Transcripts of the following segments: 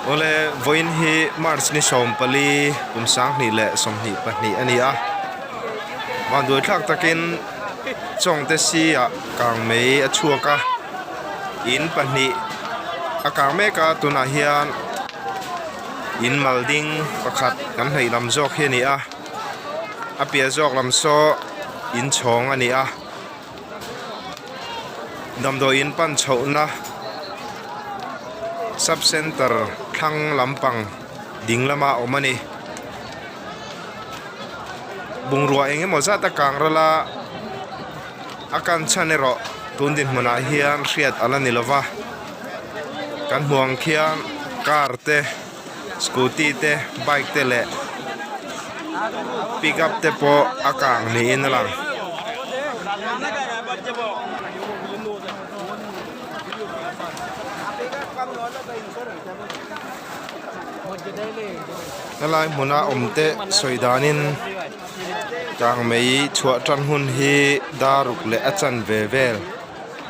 Awle vawiin hi March ni 14 kum 2022 a ni a, vanduai thlak takin Chawngte si ah kang mei a chhuak a, in pahnih a kang mek a tunah hian in mal ding pakhat kan hnaih lam zawk hi a ni a, a piah zawk lam saw in chhawng a ni a. Damdawi in pan chhohna sub center thlang lampang ding lama awm a ni. Bungrua eng emaw zat a kang ral a, a kan chhan erawh tun dinhmunah hian hriat a la ni lova. Kan hmuh ang khian car te scooty te bike te leh pickup te pawh a kang niin a lang. Helai hmuna awm te sawi danin kang mei chhuah tan hun hi dar ruk leh a chanve vel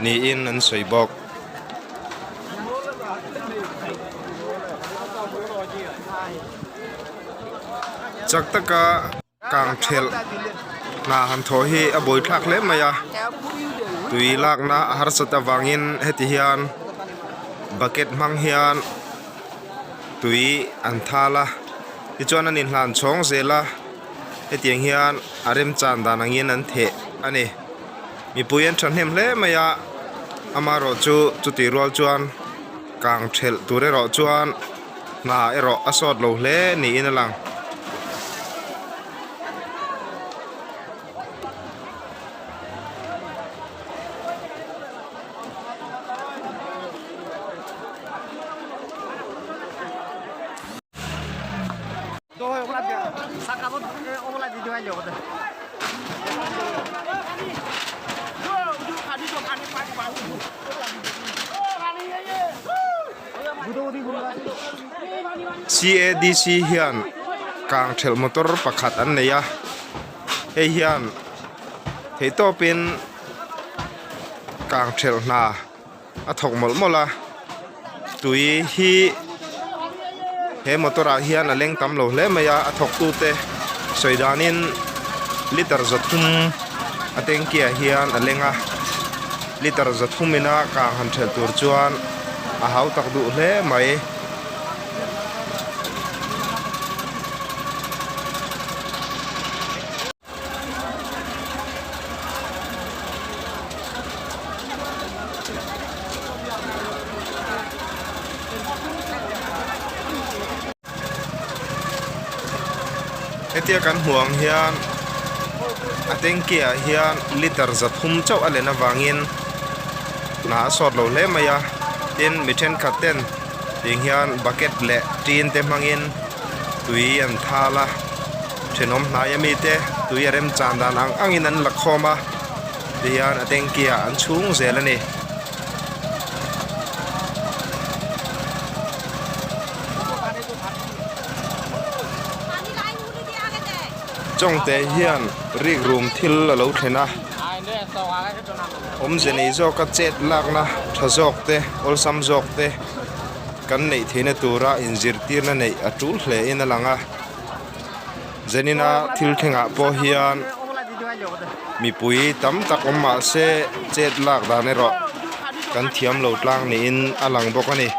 niin an sawi bawk. Chak taka kang thelh hna han thawh hi a buaithlak hle mai a, tui lakna a harsat avangin heti hian bucket hmang hian tui an thal a, tichuan an inhlan chhawng zel a, hetiang hian a remchan dan angin an theh a ni. Mipui an thahnem hle mai a, amaherawh chu chutih rual chuan kang thelh tur erawh chuan hna erawh a sawt lo hle niin a lang. CADC hian kang thelh motor pakhat an nei a, hei hian theihtawpin kang thelh hna a thawk mawlh mawlh a tui hi he motor ah hian a leng tam lo hle mai a a thawk tu te sawi danin liter zathum a tanky ah hian a leng a liter zathum ina kang han thelh tur chuan a hau tak duh hle mai. Hetia kan hmuh ang hian a tanky ah hian liter zathum chauh a len avangin hna a sawt lo hle mai a tin mi thenkhat ten tiang hian bucket leh tin te hmangin tui an thal a. Thenawm hnai ami te tui a remchan dan ang angin an la khawm a tihian a tanky ah an chhung zel a ni. Chawngte hian rikrum thil a lo thlen a, awmze nei zawka chet lakna tha zawk te awlsam zawk te kan neih theihna tura inzirtirna neih a tul hle in a lang a. Zenina thil thlengah pawh hian mipui tam tak awm mah se chet lak dan erawh kan thiam lo tlang niin a lang bawk a ni.